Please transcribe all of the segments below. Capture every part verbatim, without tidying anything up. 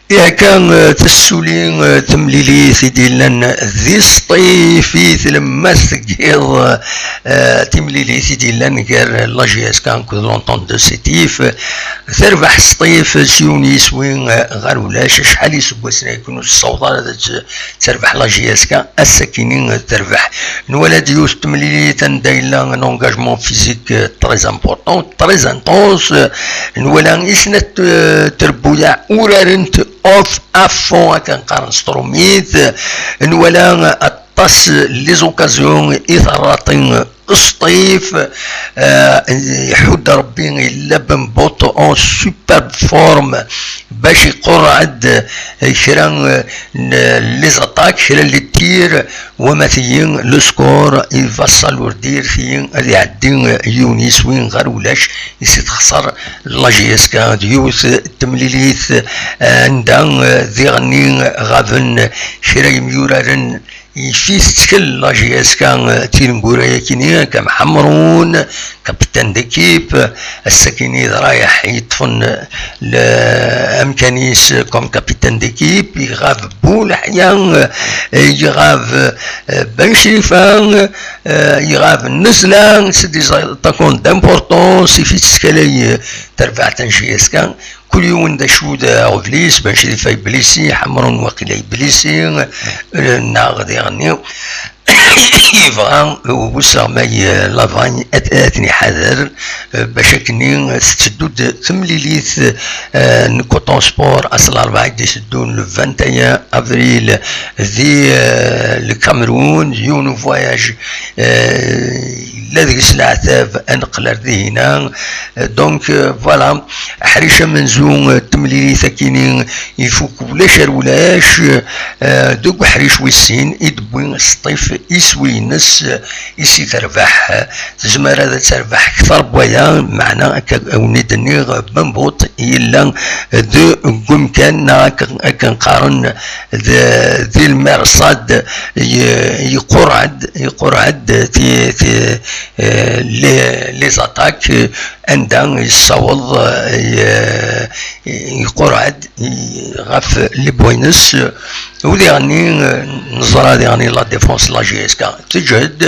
Ihi akka, eh, tessuli, eh, temlilit i d-yellan di Sṭif i tlemmast deg yiḍ, eh, timlilit i d-yellan gar la J S K akked l'Entente de Sétif. Terbeḥ Sṭif s yiwen yiswi, eh, ɣer ulac. Acḥal iseggasen ay ken ur tessaweḍ ara ad tt-, terbeḥ la J S K, ass-akini terbeḥ. Nwala-d yiwet n temlilit anda yella un engagement physique, euh, très important, très intense. Nwala i snat, euh, trebbuyaɛ urarent off à fond, akken qqaren s trumit. Nwala aṭas les occasions i terraṭi Sṭif, euh, iḥudd Rebbi, yella Bembuṭ en superbe forme bac iqurreɛ-d, euh, kra, euh, n les attaques, kra n les tirs, wama tigi le score il va s'alourdir, tigi ad iɛeddi, euh, yiwen yiswi ɣer ulac, i s texṣer la J S K. D yiwet n temlilit, euh, anda, euh, diɣenni ɣaben kra yemyuraren, yif-it tettkel la J S K, eh, tineggura-yakini, akka Mḥemrun, capitaine d'équipe, ass-akini d Rayeḥ yeṭṭfen, eh, le-, amkan-is comme capitaine d'équipe, iɣab Bouleḥya, eh, iɣab, eh, Ben Crifa, eh, iɣab Nezla, c'est des attaquants d'importance, yif-it tettkel, eh, terbaɛt n J S K. Kul yiwen d acu d aɣbel-is, Ben Crifa yeblisi, Ḥemrun waqila yeblisi, eh, neɣ diɣenni yebɣa usseɣmay, eh, Lavagne ad, ad ten-iḥader, eh, bac akkenni tetteddu-d temlilit, eh, n Coton Sport ass n larebɛa i d-iteddun le vingt et un avril di, eh, le Cameroun, yiwen n voyage, eh, yella deg-s leɛtab ad neqqel ar dihina. Eh, donc, eh, voilà, aḥric amenzu, eh, temlilit akini ifuk ulac ar ulac, eh, deg uḥric wis sin i d-wwi Sṭif iswi-ines, eh, i si terbeḥ. Eh, tezmer ad terbeḥ kter n waya, meɛna akka awen-id-nniɣ, Bembuṭ yella deg umkan, neɣ akken, akken qqaren, d, di lmirsad, ye-, yequrreɛ-d, yequrreɛ-d ti, ti, eh, les, les attaques, anda yessaweḍ, eh, ye-, yequrreɛ-d ɣef lebɣi-ines. U diɣenni, eh, neẓra diɣenni la défense n la J S K teǧhed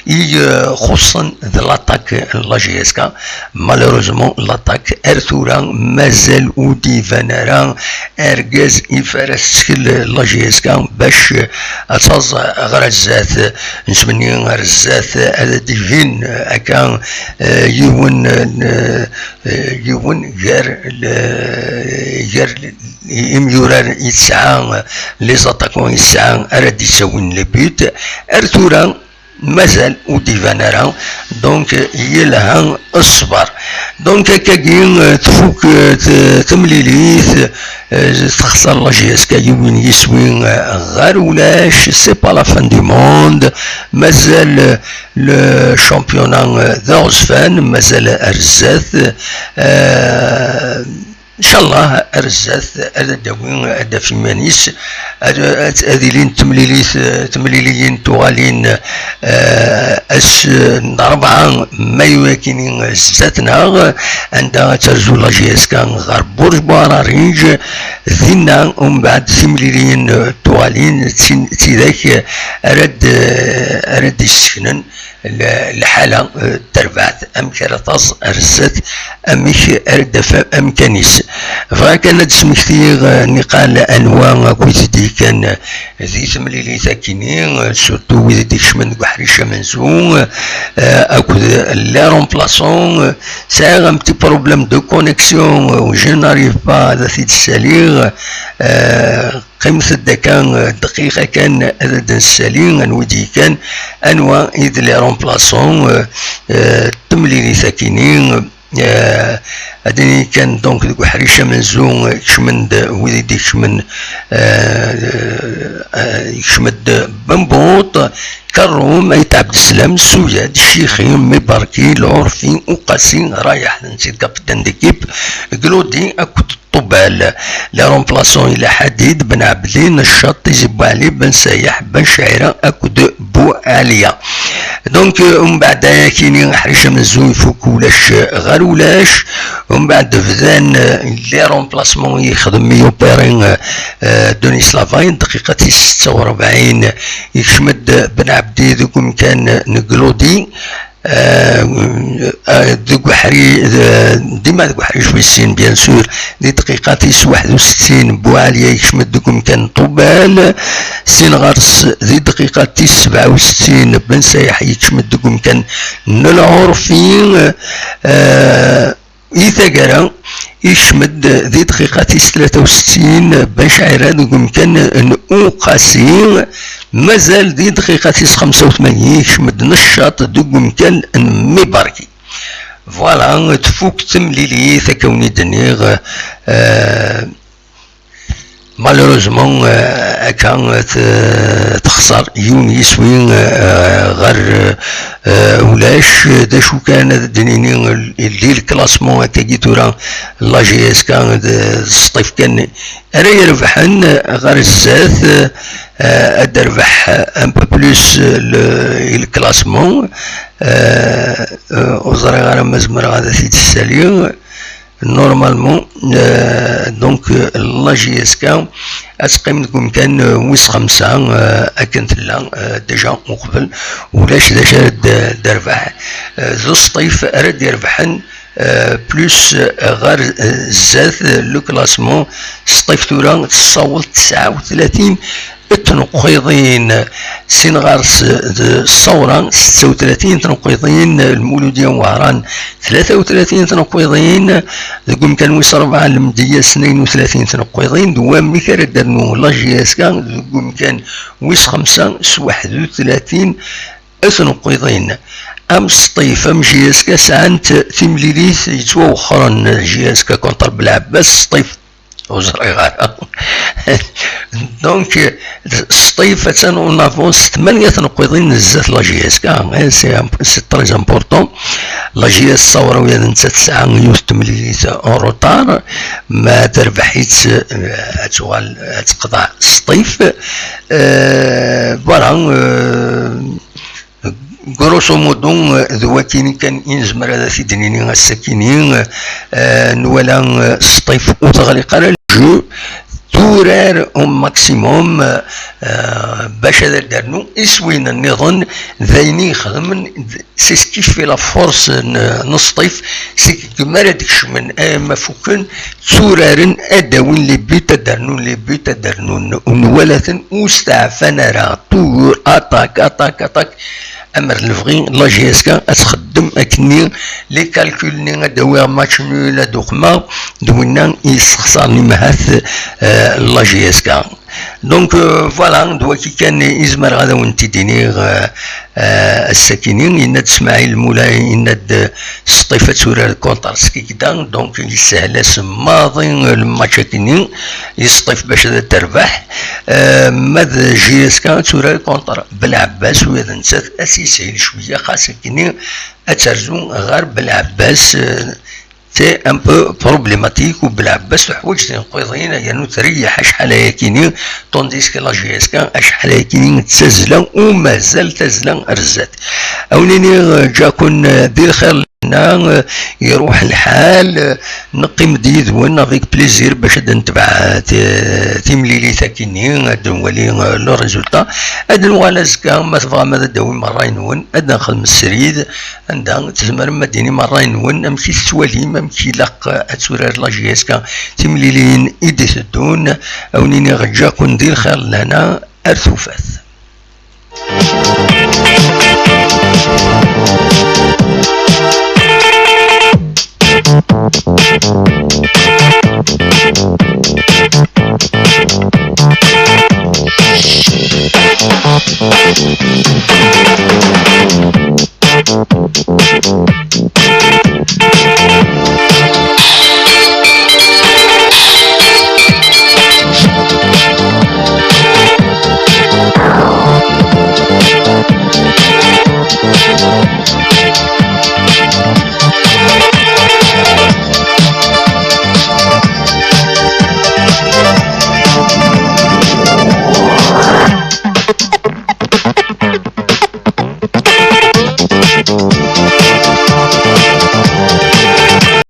i, eh, xuṣṣen d l'attaque n la J S K. Malheureusement, l'attaque ar tura mazal ur d-iban ara argaz i f ara tettkel la J S K bac, eh, ad taẓ ɣer zdat. Nettmenni ar zdat ad d-ibin, eh, akka, eh, yiwen, eh, eh, yiwen gar le-, gar imyurar i tesɛa, les attaquants i tesɛa ara d-yessawin les buts. Ar tura mazal ur d-iban ara. Donc, yelha ṣṣber. Donc, akkagi, eh, tfuk, eh, t-, temlilit, eh, texṣer la J S K yiwen yiswi, eh, ɣer ulac, c'est pas la fin du monde. Mazal, eh, le championnat, eh, d aɣezfan, mazal ar zdat. Eh, Inchallah, ar zdat, ad d-awi, ad d-af iman-is, ad, ad, ad ilin temlilit, temliliyin tuɣalin, eh, ass n rebɛa, mayu akini zdat-neɣ, anda ad terzu la J S K ɣer Burj Buɛrariǧ, dinna, umbeɛd timliliyin tuɣalin, d tin, d tidak ara d-, ara d-isseknen l-, lḥala, eh, n terbaɛt, amek ara taẓ ar zdat, amek ara d-taf amkan-is. Bɣiɣ kan ad d-smektiɣ, eh, niqal anwa akk i t-id-yekkan, eh, di temlilit akini, eh, surtout wid i d-ikecmen deg uḥric amenzu, eh, akked les remplaçants, eh, sɛiɣ un petit problème de connexion, eh, je n'arrive pas ad t-id-ssaliɣ, eh, Qqimet-d akka, eh, dqiqa kan ad d-nessali anwa i d-yekkan, anwa i d les remplaçants, eh, eh, temlilit akini, eh, ad nini kan donc deg uḥric amenzu, eh, kecmen-d wid i d-ikecmen, eh, eh, ikcem-d Bembuṭ, Karum, Ayt Ɛebdeslam, Suyad, Cixi, Mibarki, Lɛurfi, Uqasi, Rayeḥ, d netta i d capitaine d'équipe, Glodi akked Ṭubal. Les remplaçants yella Ḥadid, Ben Ɛebdi, Neccaṭ, Tizi Bouɛli, Ben Sayeḥ, Ben Cɛira akked Bouɛaliya. Donc, euh, umbeɛd ayakini aḥric amenzu ifuk ulac ɣer ulac. Umbeɛd bdan, euh, les remplacements yexdem i opérer, euh, euh, Denis Lavaye, dqiqa tis setta u rebɛin yekcem-d Ben Ɛebdi deg umkan n Glodi. Euh, euh, deg uḥri, euh, dima deg uḥric wis sin, bien sûr, di dqiqa tis waḥed u settin, Bouɛaliya yekcem-d deg umkan n Ṭubal, sin ɣer-s di dqiqa tis sebɛa u settin, Ben Sayeḥ yekcem-d deg umkan n Lɛurfi, euh, i taggara, yekcem-d di dqiqa tis tlata u settin, Ben Cɛira deg umkan n Uqasi, mazal di dqiqa tis xemsa u tmanyin, yekcem-d Neccaṭ deg umkan n Mibarki. Voilà, tfuk temlilit, akka wen-id-nniɣ, euh, malheureusement, euh, akka, euh, t-, texṣer yiwen yiswi, euh, ɣer, euh, ulac. D acu kan ad d-nini, di le classement akkagi tura, la J S K d, d Sṭif kan ara irebḥen, euh, ɣer zdat, euh, ad d-terbeḥ un peu plus, euh, le, le classement. Euh, euh, ur ẓriɣ ara ma zemreɣ ad t-id-ssaliɣ. Normalement, euh, donc, euh, la J S K ad teqqim deg umkan, euh, wis xemsa, euh, akken tella, euh, déjà uqbel, ulac d acu ara d-, d-terbeḥ. Euh, d Sṭif ara d-irebḥen, euh, plus, euh, ɣer, euh, zdat, euh, le classement. Sṭif tura tessaweḍ tesɛa u tlatin tneqqiḍin, sin ɣer-s d Ṣṣawra, setta u tlatin tneqqiḍin, Lmuludya n Wehran, tlata u tlatin tneqqiḍin, deg umkan wis rebɛa, Lmedya, tnayen u tlatin tneqqiḍin, d wamek ara d-ternu la J S K deg umkan wis xemsa s waḥed u tlatin tneqqiḍin. Am Sṭif, am J S K sɛant timlilit yettwawexxren, J S K contre Belɛebbas, Sṭif ur ẓriɣ ara. Donc, Sṭif attan en avance s tmanya tneqqiḍin zdat la J S K. Eh, c'est imp-, c'est très important. La J S K Ṣawra ula d nettat tesɛa yiwet temlilit en retard, ma terbeḥ-itt, eh, ad tuɣal ad teqḍeɛ Sṭif. Eh, voilà, eh, Grosso modo, eh, d wakini kan i nezmer ad t-id-nini ass-akini, eh, nwala, eh, Sṭif ur teɣliq ara le jeu, turar au maximum, eh, bac ad d-ternu iswiyen nniḍen, d ayen i ixedmen, d, c'est ce qui fait la force n, n Sṭif, c'est que mi ara d-kecmen, eh, ma fukken, tturaren ad d-awin les buts, ad d-rnun les buts, ad d-rnun, ur nwala-ten, ur steɛfan ara, toujours attaque, attaque, attaque. Amer lebɣi, la J S K ad txeddem akkenni, les calculs-nni ad d-awiɣ match nul, ad uqmeɣ, d winna i yessexṣaren imahat, eh, la J S K. Donc, euh, voilà, d waki kan i zemreɣ ad awen-t-id-iniɣ, euh, euh, ass-akini. Yenna-d Smaɛil Mulay, yenna-d, euh, Sṭif ad turar contre Skikda, donc yessehel-as maḍi, euh, le match-akini i Sṭif bac ad terbeḥ. Euh, ma d J S K ad turar contre Belɛebbas, ula d nettat ad s-yeshil cwiya, xas akini ad terzu ɣer Belɛebbas, euh, c'est un peu problématique, u Belɛebbas teḥwaǧ tineqqiḍin, yernu treyyeḥ acḥal ayakini, tandis que la J S K acḥal ayakini d tazzla, u mazal tazzla ar zdat. Ad wen-iniɣ, eh, ǧǧiɣ-ken, eh, di lxir lehna, eh, iruḥ lḥal, eh, neqqim-d yid-wen avec plaisir bac ad netbeɛ, eh, ti-, timlilit-akini, ad nwali, eh, le résultat. Ad nuɣal azekka, ma tebɣam ad d-tawim ṛṛay-nwen, ad nexdem srid, anda tzemrem ad d-tinim ṛṛay-nwen, amek i tettwalim, amek ilaq ad turar la J S K timlilin i d-iteddun. Ad wen-iniɣ ǧǧiɣ-ken di lxir lehna, ar tufat.